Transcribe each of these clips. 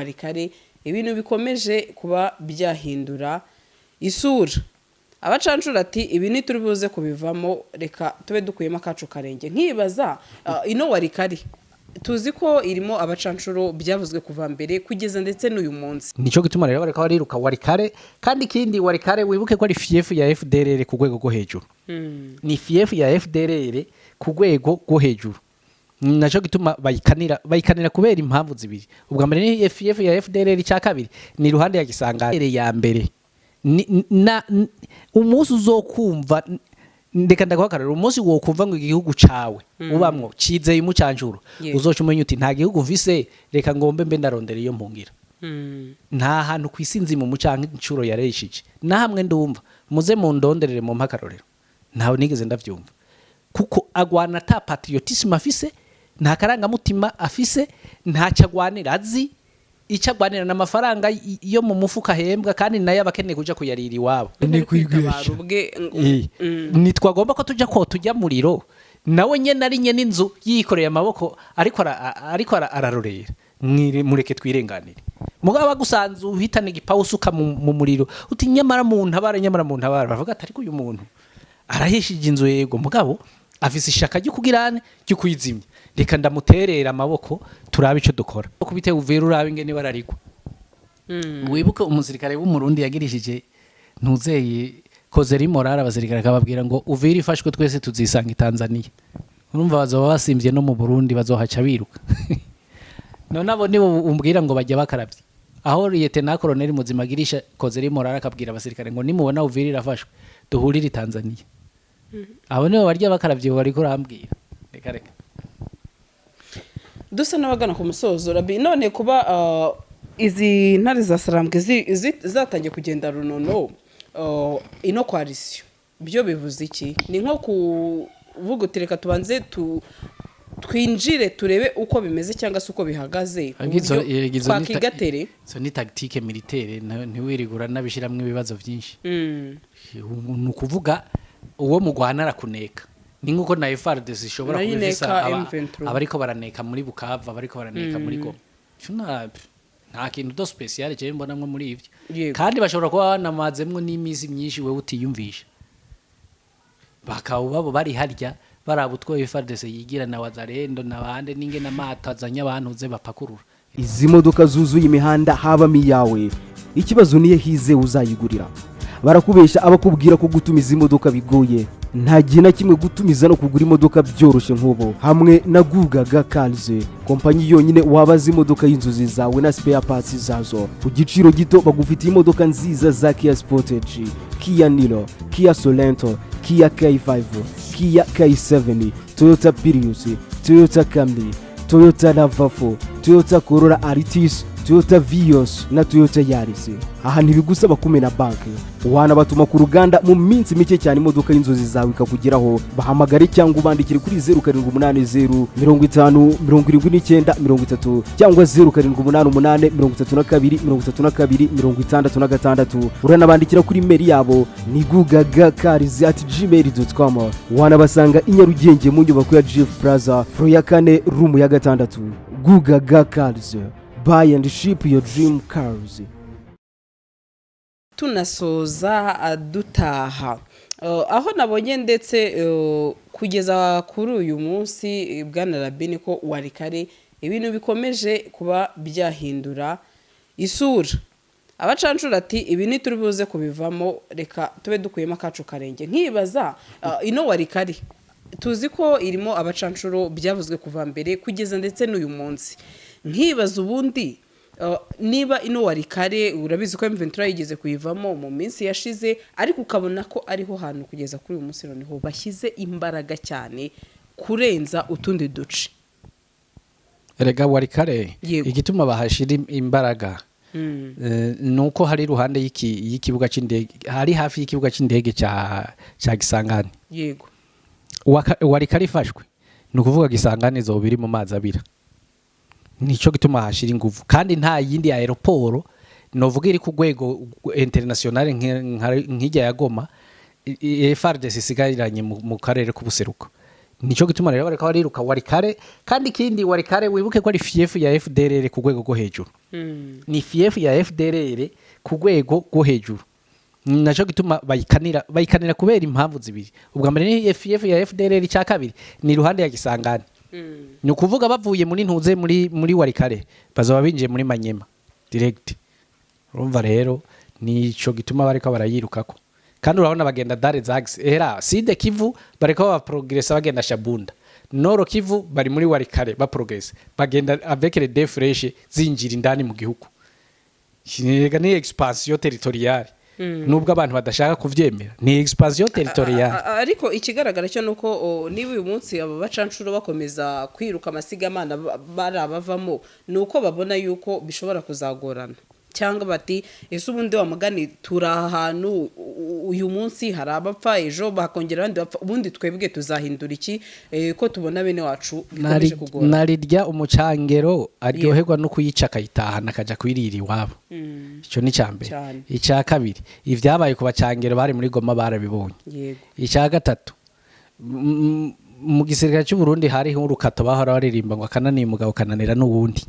Walikale ibintu bikomeje kuba byahindura isura. Abacancura ati: "Ibi ntituri buze kubivamo, reka tube dukuyemo akacu karenge." Nkibaza, ino Walikale tuzi ko irimo abacancuro, byavuzwe kuva mbere kugeza ndetse n'uyu munsi. Nico gituma rero bariko bariruka Walikale. Kandi ikindi, Walikale wibuke ko ari fief ya FDLR ku rwego rwo hejuru. Ni fief ya FDLR ku rwego rwo hejuru. Naco gituma bayikanira kubera impamvu zibiri. Ubwa mbere ni fief ya FDLR, icya kabiri ni iruhande ya Kisangani ya mbere. Umunsi uzokumva, ndeka ndaguha akarorero, umunsi wokumva ngo igihugu cawe ubamwo cizeye umucancuro, uzoca umenya uti: "Nta gihugu mfise, reka ngombe mbe ndarondera iyo mpungira." Nta hantu ku isi nzima umucancuro yareshije na hamwe ndumva. Muze mundonderere mu mpakarorero, ntawe nigeze ndavyumva, kuko agwana ata patriotisme afise, nta karangamutima afise, ntacyo agwanira azi. Icyo agwanira n'amafaranga yo mu mufuka ahembwa, kandi nayo aba akeneye kuja kuyarira iwabo. Ni kwitabara ubwe. Ntitwagomba ko tujya ko tujya muriro nawe nyene ari nyene inzu yikoreye amaboko, ariko ararorera. Mureke twirenganire. Mugabo bagusanze uhitana igipawu usuka mu muriro, uti: "Nyamara mu ntabara, nyamara mu ntabara," bavuga ati: "Ariko uyu muntu arahishije inzu, yego, mugabo afise ishaka ryo kugirane ryo kuyizimya, reka ndamuterera amaboko turabe ico dukora." Kubite Uvira, urabe ingene bararigwa. Wibuke umusirikare w'Umurundi yagirishije ntuzeye causerie morale abasirikare, akababwira ngo Uvira ifashwe twese tuzisanga i Tanzania. Urumva bazoba basimvye no mu Burundi, bazohaca biruka. None abo nibo umbwira ngo bajya bakaravye? Aho lieutenant colonel muzima agirisha causerie morale akabwira abasirikare ngo nimubona Uvira irafashwe duhurire i Tanzania, abo nibo barya bakaravye bariko urambwira? Reka reka. Dusa n'abagana ku musozo, Rabi, none kuba izi ntare za Sarambwe zatangiye kugenda runono, ino coalition, byo bivuze iki? Ni nko kuvuga uti: "Reka tubanze twinjire turebe uko bimeze cyangwa se uko bihagaze ku buryo twakigatere." Izo ni tactique militaire, ntiwirigura nabishiramwo ibibazo byinshi. Ni ukuvuga uwo mugwana arakuneka, ni nkuko na FARDC ishobora Nayo kuba ifise ineka M23. abariko baraneka muri Bukavu, abariko baraneka muri Goma. Nta kintu de spécial jewe mbonamwo muri ivyo. Kandi bashobora kuba banamazemwo n'imisi myinshi wewe utiyumvisha, bakaba babo bari harya baraba utwo FARDC yigira na Wazalendo na bande n'ingene amato azanye abantu ze bapakurura. Izi modoka zuzuye imihanda habamo iyawe? Ikibazo niyo hize uzayigurira. Barakubesha abakubwira ko gutumiza imodoka bigoye. Nta gihe na kimwe gutumiza no kugura imodoka byoroshye nk'ubu hamwe na Gugaga Cars, kompanyi yonyine wabaza imodoka y'inzozi zawe na spare parts zazo ku giciro gito. Bagufitiye imodoka nziza za Kia Sportage, Kia Niro, Kia Sorento, Kia K5, Kia K7, Toyota Prius, Toyota Camry, Toyota RAV4, Toyota Corolla Altis, Toyota Vios na Toyota Yaris. Aha ntibigusaba kumena banki, wanabatuma ku ruganda mu minsi mike cyane imodoka y'inzozi zawe ikakugeraho. Bahamagare cyangwa ubandikire kuri 0780507930 cyangwa 0788323266. Uranabandikira kuri email yabo ni gugagacars@gmail.com. Wanabasanga i Nyarugenge mu nyubako ya GF Plaza, floor ya kane, room ya gatandatu. Gugaga Cars, buy and ship your dream cars. Tunasoza, dutaha, aho nabonye ndetse kugeza kuri uyu munsi, bwana Rabini, ko Walikale ibintu bikomeje kuba byahindura isura. Abacancura ati: "Ibi ntituri buze kubivamo, reka tube dukuyemo akacu karenge." Nkibaza, ino Walikale tuzi ko irimo abacancuro, byavuzwe kuva mbere kugeza ndetse n'uyu munsi. Nkibaza ubundi, niba ino Walikale, urabizi ko M23 yigeze kuyivamo mu minsi yashize, ariko ukabona ko ariho hantu kugeza kuri uyu munsi noneho bashyize imbaraga cyane kurenza utundi duce. Erega Walikale, igituma bahashira imbaraga ni uko hari iruhande y'ikibuga c'indege, hari hafi y'ikibuga c'indege ca Kisangani. Walikale ifashwe, ni ukuvuga Kisangani izoba iri mu mazi abira. Nico gituma hashira inguvu. Kandi nta yindi aéroport novuga iri ku rwego international nk'ijya ya Goma FARDC isigaranye mu karere k'ubuseruko. Nico gituma rero bariko bariruka Walikale. Kandi ikindi, Walikale wibuke ko ari fief ya FDLR ku rwego rwo hejuru. Ni fief ya FDLR ku rwego rwo hejuru. Naco gituma bayikanira kubera impamvu zibiri. Ubwa mbere ni fief ya FDLR, icya kabiri ni iruhande ya Kisangani. Ni ukuvuga bavuye muri ntuze muri Walikale, bazoba binjiye muri Manyema direct. Urumva rero nico gituma bariko barayirukako. Kandi urabona bagenda dare zax era Sud Kivu, bariko baprogressa bagenda Shabunda, Nord Kivu bari muri Walikale, baprogressa bagenda avec les deux flèches zinjira indani mu gihugu. Rega ni expansion territoriale, nubwo abantu badashaka kuvyemera, ni expansion territoriale. Ariko ikigaragara cyo nuko niba uyu munsi aba bacanshuro bakomeza kwiruka amasigamana bari abavamo, ni uko babona yuko bishobora kuzagorana, cyangwa bati: "Ese ubundi wa mugani turi aha hantu, uyu munsi hari abapfa, ejo bakongera abandi bapfa, ubundi twebwe tuzahindura iki, ko tubona bene wacu bikomeje kugorana?" Narirya umucangero aryoherwa no kuyica akayitahana akaja kuyirira iwabo. Icyo ni icya mbere. Cyane. Icya kabiri, ibyabaye ku bacangero bari muri Goma barabibonye. Icya gatatu, mu gisirikare cy'u Burundi hariho urukato bahora baririmba ngo: "Akananiye umugabo kananira n'uwundi,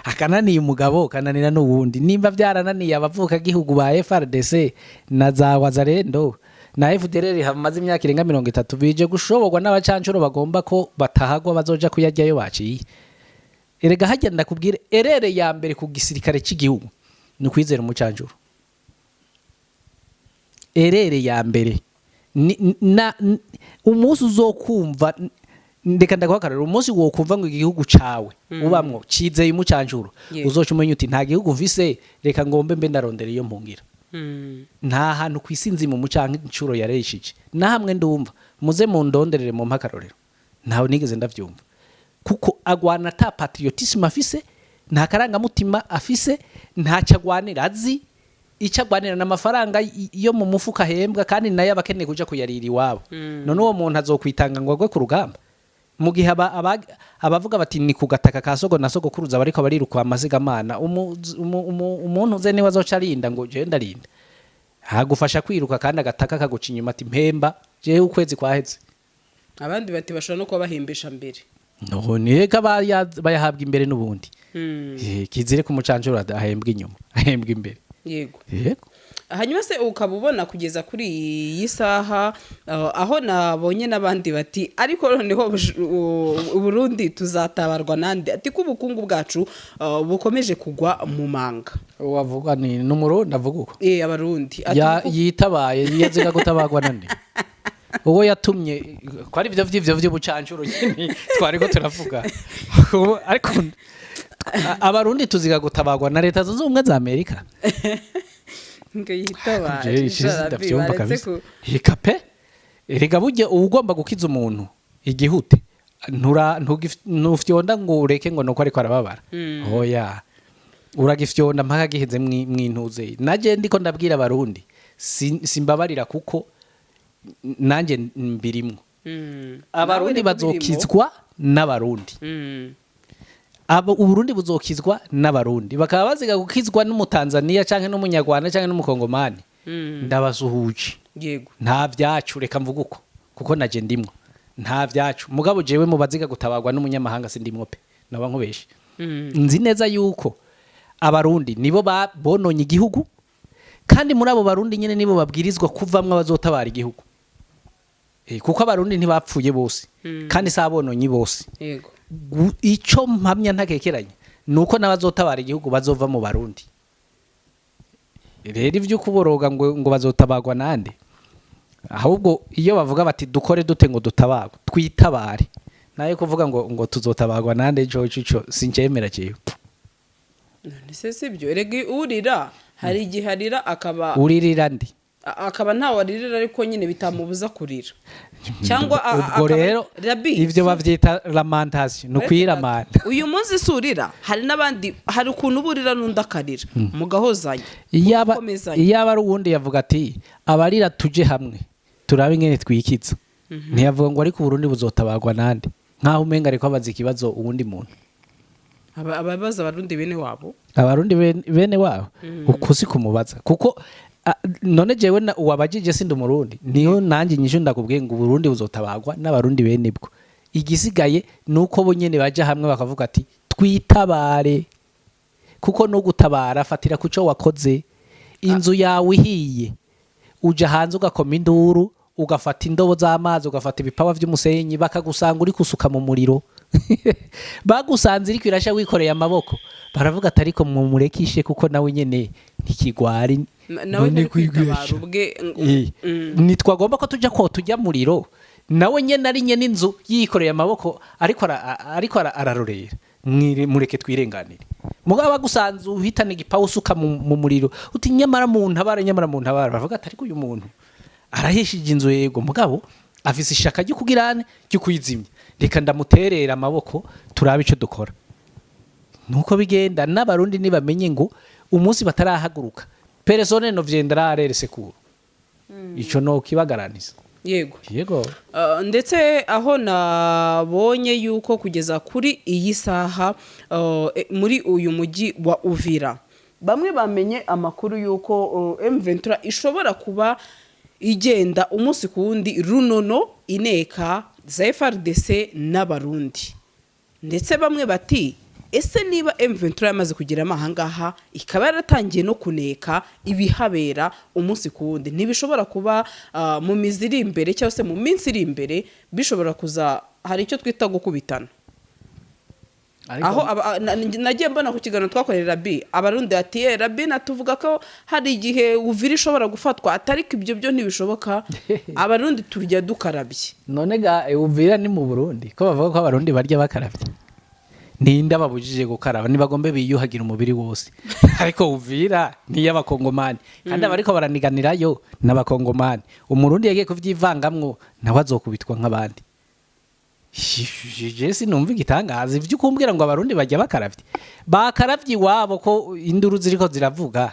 akananiye umugabo kananira n'uwundi." Nimba byarananiye abavuka gihugu ba FARDC na za Wazalendo na FDLR hamaze imyaka irenga 30, bije gushoborwa n'abacancuro bagomba ko batahagwa bazoja kuyaryayo baciye. Erega hajya ndakubwire, erreur ya mbere ku gisirikare cy'igihugu ni ukwizera umucancuro. Erreur ya mbere umunsi uzokumva, ndeka ndaguha akarorero, umunsi wokumva ngo igihugu cawe ubamwo cizeye umucancuro, uzoca umenya uti: "Nta gihugu mfise, reka ngombe mbe ndarondera iyo mpungira." Nta hantu ku isi nzima umucancuro yareshije na hamwe ndumva. Muze mundonderere mu mpakarorero, ntawe nigeze ndavyumva, kuko agwana ata patriotisme afise, nta karangamutima afise, ntacyo agwanira azi. Icyo agwanira n'amafaranga yo mu mufuka ahembwa, kandi nayo aba akeneye kuja kuyarira iwabo. None uwo muntu azokwitanga ngo agwe ku rugamba mu gihe abavuga bati ni ku gataka ka sogo na sogokuruza bariko bariruka amasigamana? Umuntu uze niwe azoca arinda ngo jewe ndarinda, hagufasha kwiruka kandi agataka kaguca inyuma ati: "Mpemba jewe ukwezi kwaheze." Abandi bati bashobora no kuba bahimbisha mbere. None reka bayahabwa imbere n'ubundi. Kizire ku mucanshuro ahembwa inyuma, ahembwa imbere. Yego. Hanyuma se ukaba ubona kugeza kuri iyi saha, aho nabonye n'abandi bati: "Ariko noneho Uburundi tuzatabarwa nande?" Ati ko ubukungu bwacu bukomeje kugwa mu manga. Wavuga ni n'Umurundi avuga uko? Abarundi. Ati Yitabaye yaziga gutabagwa nande? Uwo yatumye ko ari byo vy'ivyo vy'ubucancuro nyene twariko turavuga. Ariko Abarundi tuziga gutabagwa na Leta Zunze Ubumwe za Amerika? Ngo yitabaye. Je, ndavyumva kabisa. Heka pe, erega burya uba ugomba gukiza umuntu igihute, ntufyonda ngo ureke ngo nuko ariko arababara. Oya, uragifyonda mpaka giheze mwintuze. Naje ndiko ndabwira Abarundi, simbabarira kuko nanjye mbirimwo. Abarundi bazokizwa n'Abarundi. Abo Uburundi buzokizwa n'Abarundi, bakaba baziga gukizwa n'Umutanzania canke n'Umunyarwanda canke n'Umukongomani. Ndabasuhuje. Nta vyacu, reka mvuga uko kuko naje ndimwo, nta vyacu. Mugabo jewe mu baziga gutabagwa n'umunyamahanga sindimwo pe, naba nkubeshe. Nzi neza yuko Abarundi nibo bononye igihugu, kandi muri abo Barundi nyene nibo babwirizwa kuvamwo abazotabara igihugu. Kuko Abarundi ntibapfuye bose, kandi si abononyi bose. Ico mpamya ntakekeranya ni uko n'abazotabara igihugu bazova mu Barundi. Rero ivyo kuboroga ngo bazotabagwa nande? Ahubwo iyo bavuga bati: "Dukore dute ngo dutabagwe?" Twitabare. Nayo kuvuga ngo tuzotabagwa nande, ico sincemera jewe. None se sibyo? Erega urira hari igihe arira akaba Uririra ndi? Akaba ntawe aririra, ariko nyine bitamubuza kurira cyangwa Ubwo rero Rabi, ivyo bavyita lamentation, ni ukwiramanta. Uyu munsi si urira, hari n'abandi, hari ukuntu uba urira n'undi akarira, mugahozanya, Iyaba mugakomezanya. Iyaba ari uwundi yavuga ati: "Abarira tuje hamwe turabe ingene twikiza." Ntiyavuga ngo: "Ariko Uburundi buzotabagwa nande?" Nkaho umenga ariko abaza ikibazo uwundi muntu. Ababaza Abarundi bene wabo. Abarundi bene wabo, uko si kumubaza, kuko None jewe wabajije, sindi Umurundi, niyo nanjye nyishu ndakubwiye ngo Uburundi buzotabagwa n'Abarundi bene bwo. Igisigaye nuko bo nyene baja hamwe bakavuga ati: "Twitabare." Kuko no gutabara fatira kuco wakoze. Inzu yawe ihiye, uja hanze ugakoma induru, ugafata indobo z'amazi, ugafata ibipawa vy'umusenyi, bakagusanga uri kusuka mu muriro. Bagusanze iriko irasha wikoreye amaboko, baravuga ati: "Ariko mumurekishe, kuko nawe nyene ntikigwari." Nawe None ntari kwitabara kwigisha. ubwe. Ntitwagomba ko tujya ko tujya muriro, nawe nyene ari nyene inzu yikoreye amaboko, ariko ararorera. Mureke twirenganire. Mugabo bagusanze uhitana igipawa usuka mu muriro, uti: "Nyamara mu ntabara, nyamara mu ntabara," bavuga ati: "Ariko uyu muntu arahishije inzu, yego, mugabo afise ishaka ryo kugirane, ryo kuyizimya, reka ndamuterera amaboko turabe ico dukora." Nuko bigenda. N'Abarundi nibamenye ngo umunsi batarahaguruka, personne ne viendra à leur secours. Ico no kibagaraniza. Yego. Yego. Ndetse aho nabonye yuko kugeza kuri iyi saha, muri uyu mujyi wa Uvira, bamwe bamenye amakuru yuko M23 ishobora kuba igenda umunsi ku wundi runono ineka za FARDC n'Abarundi. Ndetse bamwe bati: "Ese niba M23 yamaze kugeramo ahangaha, ikaba yaratangiye no kuneka ibihabera umunsi ku wundi, ntibishobora kuba mu mizi iri imbere cyangwa se mu minsi iri imbere bishobora kuza hari icyo twita gukubitana?" Aho nagiye mbona ku kiganiro twakorera Rabi, Abarundi ati: "Ye Rabi, natuvuga ko hari igihe Uvira ishobora gufatwa, atariko ibyo byo ntibishoboka, Abarundi turya dukarabye." None ga Uvira ni mu Burundi, ko bavuga ko Abarundi barya bakaravye, ninde babujije gukaraba? Nibagombe biyuhagira umubiri wose. Ariko Uvira ni iy'Abakongomani, kandi abariko baraniganirayo n'Abakongomani. Umurundi yagiye kuvyivangamwo nawe azokubitwa nk'abandi. Je sinumva igitangaza ivyo ukumbwira ngo Abarundi bajya bakaravye. Bakaravye iwabo ko induru ziriko ziravuga,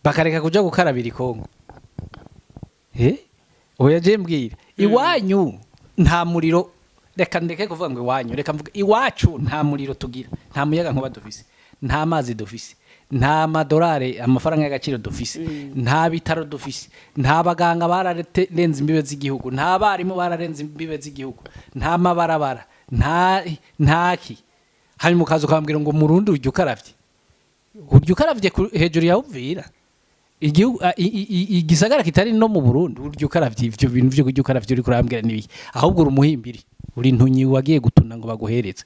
bakareka kuja gukarabira i Kongo. Oya, je mbwira, iwanyu nta muriro. Reka ndeke kuvuga ngo iwanyu, reka mvuge iwacu. Nta muriro tugira, nta muyaga nkuba dufise, nta mazi dufise, nta madolari, amafaranga y'agaciro dufise, nta bitaro dufise, nta baganga, bararenze imbibe z'igihugu, nta barimu, bararenze imbibe z'igihugu, nta mabarabara, nta ntaki. Hanyuma ukaza ukambwira ngo Murundi urya ukaravye, urya ukaravye hejuru ya Uvira, igihugu igisagara kitari no mu Burundi, urya ukaravye. Ivyo bintu vyo kurya ukaravye uriko urambwira nibihe? Ahubwo uri umuhimbiri, uri intunyi wagiye gutuna ngo baguhereze.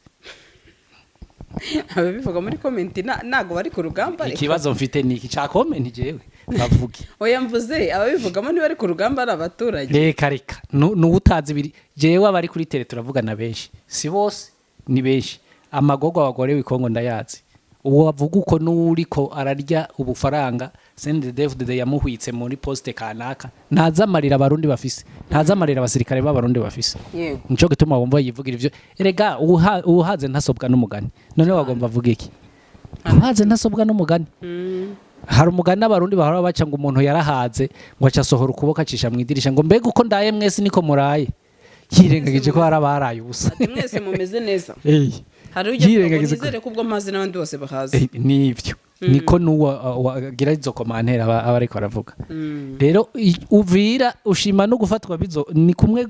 Ababivuga muri comment ntago bari ku rugamba, reka. Ikibazo mfite ni iki ca comment, jewe bavuge. Oya, mvuze ababivugamo ntibari ku rugamba, ari abaturage. Reka reka, nuwutazi ibiri. Jewe abari kuri terrain turavugana benshi, si bose, ni benshi. Amagorwa abagorewe i Kongo ndayazi. Uwo avuga uko n'uriko ararya ubufaranga CNDD-FDD yamuhwitse muri poste kanaka, ntazi amarira Abarundi bafise, ntazi amarira abasirikare b'Abarundi bafise. Nico gituma wumva yivugira ivyo. Erega uhaze ntasobwa n'umugani. None wagomba avuga iki? Uhaze ntasobwa n'umugani. Hari umugani Abarundi bahora baca ngo umuntu yarahaze, ngo aca asohora ukuboko acisha mu idirisha, ngo: "Mbega uko ndaye, mwese niko muraye?" Yirengagije ko hari abaraye ubusa. Ati: "Mwese mumeze neza." Hari ujya kuvuga ngo Yirengagiza nizere ko ubwo mpazi n'abandi bose bahazi. Nivyo, niko n'uwo wagira izo commentaires aba ariko aravuga. Rero Uvira ushima no gufatwa bizo ni kumwe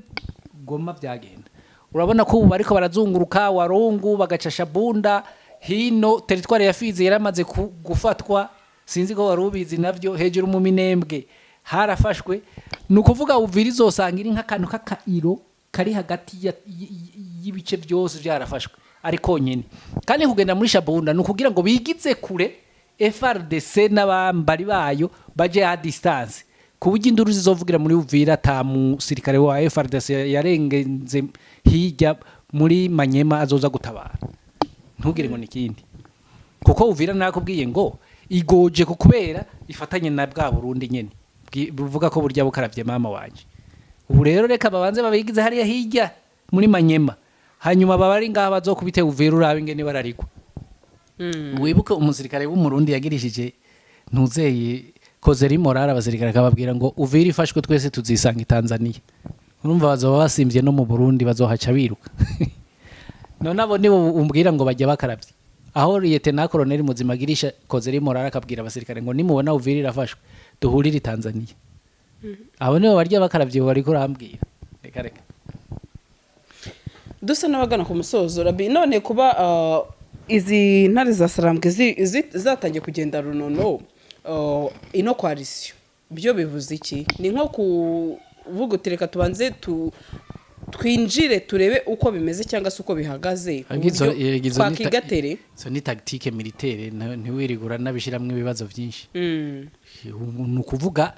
Goma byagenda. Urabona ko ubu bariko barazunguruka Warungu, bagaca Shabunda hino. Territoire ya Fizi yaramaze gufatwa, sinzi ko wari ubizi navyo. Hejuru mu Minembwe harafashwe. Ni ukuvuga Uvira izosanga iri nk'akantu k'akairo kari hagati y'ibice byose byarafashwe, ari konyene. Kandi kugenda muri Shabunda ni ukugira ngo bigize kure FARDC n'abambari bayo, baje à distance, ku buryo induru zizovugira muri Uvira ata musirikare wa FARDC yarengenze hirya muri Manyema azoza gutabara. Ntugire ngo ni ikindi, kuko Uvira nakubwiye ngo igoje ku kubera ifatanye na bwa Burundi nyene buvuga ko burya bukaravye mama wanje. Ubu rero reka babanze babigize hariya hirya muri Manyema, hanyuma babari ngaha bazokubite Uvira, urabe ingene bararigwa. Wibuke umusirikare w'Umurundi yagirishije ntuzeye kozeri morale abasirikare, akababwira ngo Uvira ifashwe twese tuzisanga i Tanzania. Urumva bazoba basimvye no mu Burundi, bazohaca biruka. None abo nibo umbwira ngo bajya bakaravye? Aho lieutenant colonel muzima agirisha causerie morale, akabwira abasirikare ngo nimubona Uvira irafashwe, duhurire i Tanzania. Abo nibo barya bakaravye, bariko urambwira, reka reka. Dusa n'abagana ku musozo, Rabi, none kuba izi ntare za Sarambwe zatangiye kugenda runono, ino coalition, byo bivuze iki? Ni nko kuvuga uti reka tubanze twinjire turebe uko bimeze cyangwa se uko bihagaze, ku buryo twakigatere? Izo ni tactique militaire, ntiwirigura nabishiramwo ibibazo byinshi. Ni ukuvuga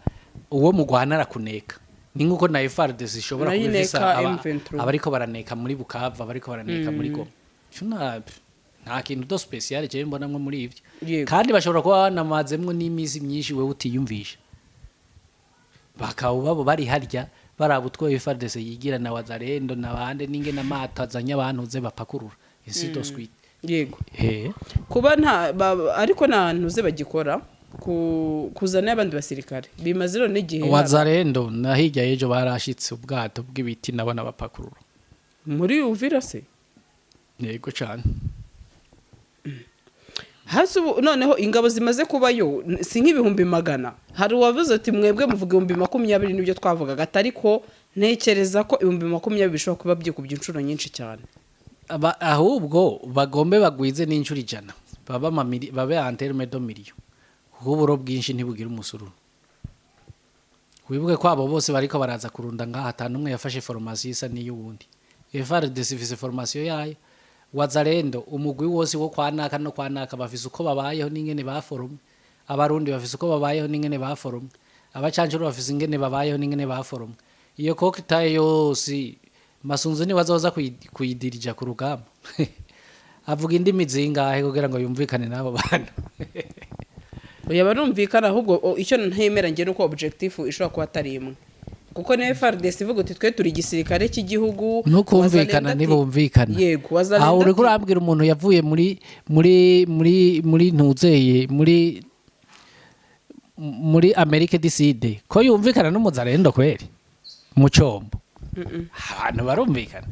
uwo mugwana arakuneka, ni nkuko na FARDC ishobora Nayo kuba ifise ineka M23. Abariko baraneka muri Bukavu, abariko baraneka muri Goma. Ico nta kintu de spécial jewe mbonamwo muri ivyo. Kandi bashobora kuba banamazemwo n'imisi myinshi wewe utiyumvisha, bakaba babo bari harya baraba utwo FARDC yigira na Wazalendo na bande n'ingene amato azanye abantu ze bapakurura, ainsi de suite. He. Kuba nta ariko nta ntuze bagikora kuzana abandi basirikare bimaze rero n'igihe Wazalendo na hirya y'ejo barashitse ubwato bw'ibiti nabo n'abapakurura. Muri Uvira se? Yego cane. Hasi ubu noneho ingabo zimaze kubayo si nk'ibihumbi 100? Hari uwavuze ati mwebwe muvuga 20,000, nibyo twavugaga ati ariko ntekereza ko 20,000 bishobora kuba byikubye inshuro nyinshi cyane. Ahubwo bagombe bagwize n'inshuro 100, babe babe en terme de million, kuko uburo bwinshi ntibugira umusururu. Wibuke ko abo bose bariko baraza kurunda ngaha atanu umwe yafashe formation isa n'iy'uwundi. FARDC ifise formation yayo, Wazalendo, umugwi wose wo kwa naka no kwa naka bafise uko babayeho n'ingene baforomwe, Abarundi bafise uko babayeho n'ingene baforomwe, abacancuro bafise ingene babayeho n'ingene baforomwe. Iyo cocktail yose, Masunzu niwe azoza kuyidirija ku rugamba, avuga indimi zingahe kugira ngo yumvikane n'abo bantu? Oya, barumvikana. Ahubwo icyo ntemera njye nuko objectif ishobora kuba atari imwe, kuko na FARDC ivuga uti twe turi igisirikare cy'igihugu. Nukumvikana Wazalendo ati- ntibumvikana. Yego, Wazalendo Aho uriko urambwira umuntu yavuye muri ntuzeye muri Amérique du Sud ko yumvikana n'umuzarendo kweri mu combo, abantu barumvikana?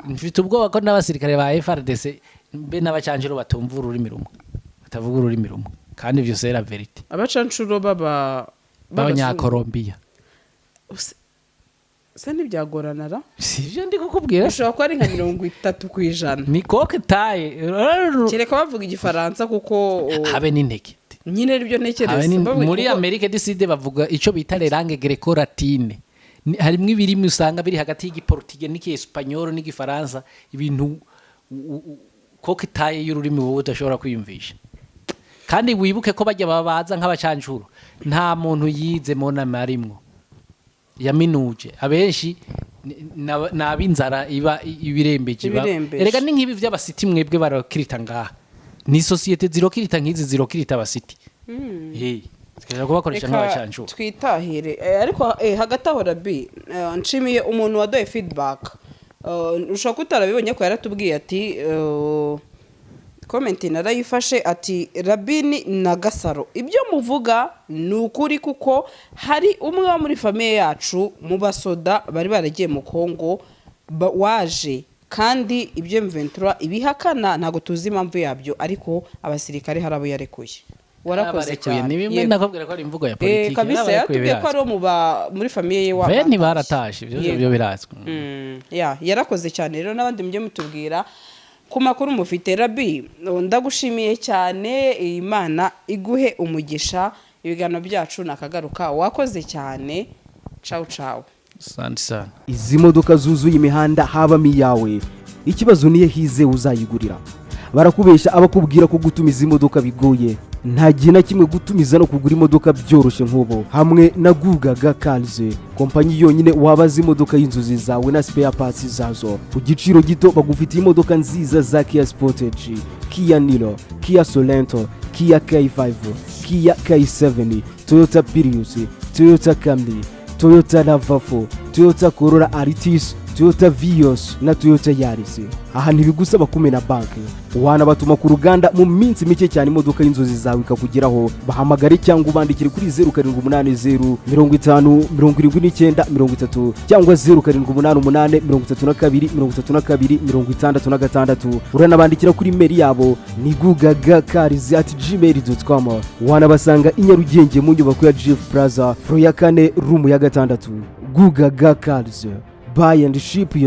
Mfite ubwoba ko n'abasirikare ba FARDC be n'abacanshuro batumva ururimi rumwe, batavuga ururimi rumwe, kandi ivyo c'est la vérité. Abacancuro baba B'abanyakolombiya. Se ntibyagorana ra? Sivyo ndi kukubwira? Bishobora kuba ari nka 30%. Ni cocktail. Kereka bavuga Igifaransa kuko Habe n'intege. Nyine aribyo ntekereza. Habe muri Amérique du Sud bavuga ico bita les langues gréco-latines. Harimwo ibirimi usanga biri hagati y'igiportugais n'ikiespanyol n'igifaransa, ibintu cocktail y'ururimi wowe udashobora kwiyumvisha. Kandi wibuke ko bajya babaza nk'abacancuro, nta muntu yize monama arimwo yaminuje, abenshi ni ab'inzara iba ibirembeje. Ibirembeje. Erega ni nk'ibi vy'abasiti, mwebwe barakirita ngaha, ni société zirokirita nk'izi zirokirita abasiti. Hey, zikaja kubakoresha Reka nk'abacancuro. twitahire. Ariko hagati aho, Rabi, nshimiye umuntu waduhaye feedback. Ushobora kuba utarabibonye ko yaratubwiye ati comment narayifashe, ati Rabini na Gasaro, ibyo muvuga ni ukuri, kuko hari umwe wo muri famille yacu mu basoda bari baragiye mu Kongo waje, kandi ibyo M23 ibihakana ntabwo tuzi impamvu yabyo, ariko abasirikare hari abo yarekuye. Warakoze Yarabarekuye. cyane. Ni bimwe Yego. nakubwira ko ari imvugo ya politiki. Kabisa. Yarabarekuye. Yatubwiye ko ari Birazwi. uwo muri famille ye wa Bene baratashe ibyo. Yego. Byo birazwi. Ya, yarakoze cyane rero. N'abandi mujye mutubwira ku makuru mufite. Rabi, ndagushimiye cyane, Imana iguhe umugisha. Ibiganiro byacu nakagaruka, wakoze cyane. Cawu cawu. Asante sana. Izi modoka zuzuye imihanda habamo iyawe? Ikibazo niyo hize uzayigurira. Barakubesha abakubwira ko gutumiza imodoka bigoye. Nta gihe na kimwe gutumiza no kugura imodoka byoroshye nk'ubu hamwe na Gugaga Cars, kompanyi yonyine wabaza imodoka y'inzozi zawe na spare parts zazo ku giciro gito. Bagufitiye imodoka nziza za Kia Sportage, Kia Niro, Kia Sorento, Kia K5, Kia K7, Toyota Prius, Toyota Camry, Toyota RAV4, Toyota Corolla Altis. Toyota Vios na Toyota Yaris. Aha ntibigusaba kumena banki, wanabatuma ku ruganda mu minsi mike cyane imodoka y'inzozi zawe ikakugeraho. Bahamagare cyangwa ubandikire kuri 0780507930 cyangwa 0788323266. Uranabandikira kuri email yabo ni gugagacars@gmail.com. Wanabasanga i Nyarugenge mu nyubako ya GF Plaza, floor ya kane, room ya 6. Gugaga Cars, buy and ship.